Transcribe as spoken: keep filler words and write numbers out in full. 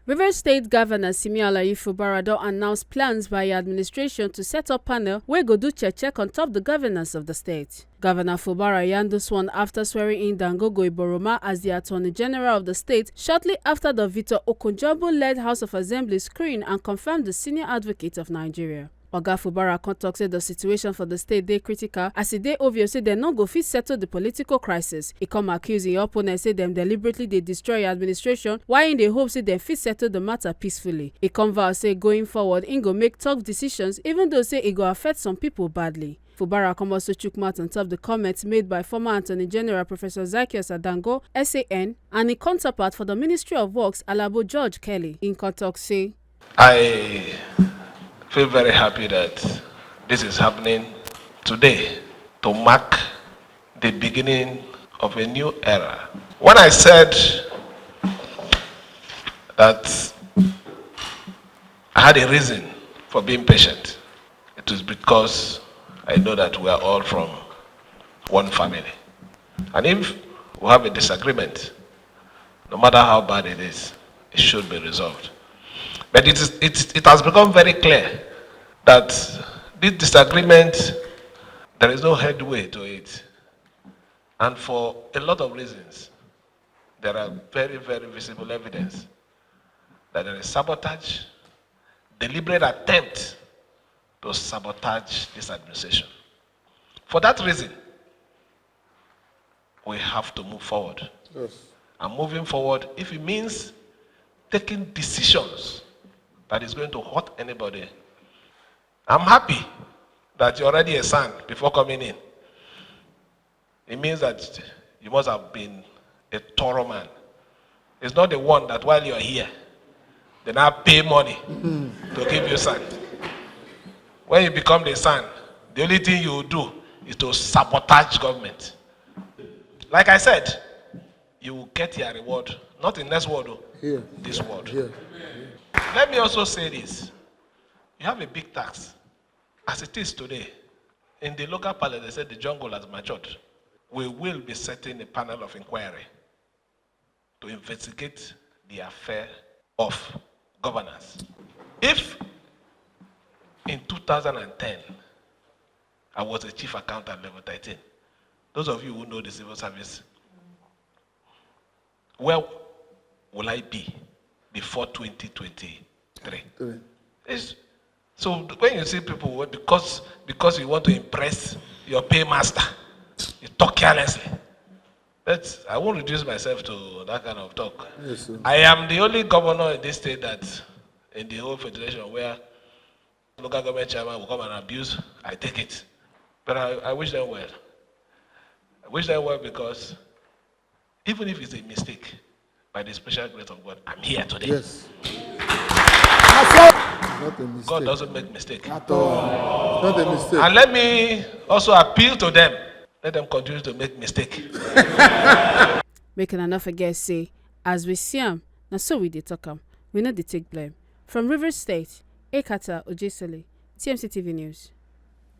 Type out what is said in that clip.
Rivers State Governor Simi Alayi Fubara don announce plans by her administration to set up panel wey go do check check on top the governance of the state. Governor Fubara yarn this one after swearing in Dangogo Iboroma as the Attorney General of the state shortly after the Victor Okonjo-Abu-led House of Assembly screen and confirm the senior advocate of Nigeria. Oga Fubara come talk say the situation for the state dey critical as e dey obvious say dem no go fit settle the political crisis. E come accuse im opponent say dem deliberately dey destroy im administration while im dey hope say dem fit settle the matter peacefully. E come vow say going forward, im go make tough decisions even though say e go affect some people badly. Fubara come also chook mouth on top the comments made by former Attorney General Professor Zacchaeus Adango, S A N, and im counterpart for the Ministry of Works, Alabo George Kelly. Im come talk say, I feel very happy that this is happening today to mark the beginning of a new era. When I said that I had a reason for being patient, it was because I know that we are all from one family. And if we have a disagreement, no matter how bad it is, it should be resolved. But it, is, it, it has become very clear that this disagreement, there is no headway to it. And for a lot of reasons, there are very, very visible evidence that there is sabotage, deliberate attempt to sabotage this administration. For that reason, we have to move forward. Yes. And moving forward, if it means taking decisions that is going to hurt anybody, I'm happy that you're already a son before coming in. It means that you must have been a thorough man. It's not the one that while you're here, they now pay money to give you sand. When you become the sand, the only thing you will do is to sabotage government. Like I said, you will get your reward, not in next world, oh, here, this world. Here. Let me also say this. You have a big tax. As it is today, in the local parlance, they said the jungle has matured. We will be setting a panel of inquiry to investigate the affair of governance. If in two thousand and ten, I was a chief accountant level thirteen, those of you who know the civil service, where will I be before twenty twenty-three? Three. It's, so when you see people, well, because, because you want to impress your paymaster, you talk carelessly. But I won't reduce myself to that kind of talk. Yes, sir. I am the only governor in this state that, in the whole federation, where local government chairman will come and abuse, I take it. But I, I wish them well. I wish them well because even if it's a mistake, by the special grace of God, I'm here today. Yes. Not a mistake. God doesn't make mistake. At all. Not a mistake. And let me also appeal to them. Let them continue to make mistake. Make una no forget say, as we see am, na so we dey talk am. We no dey take blame. From Rivers State, Ekata Ojesele, T M C T V News.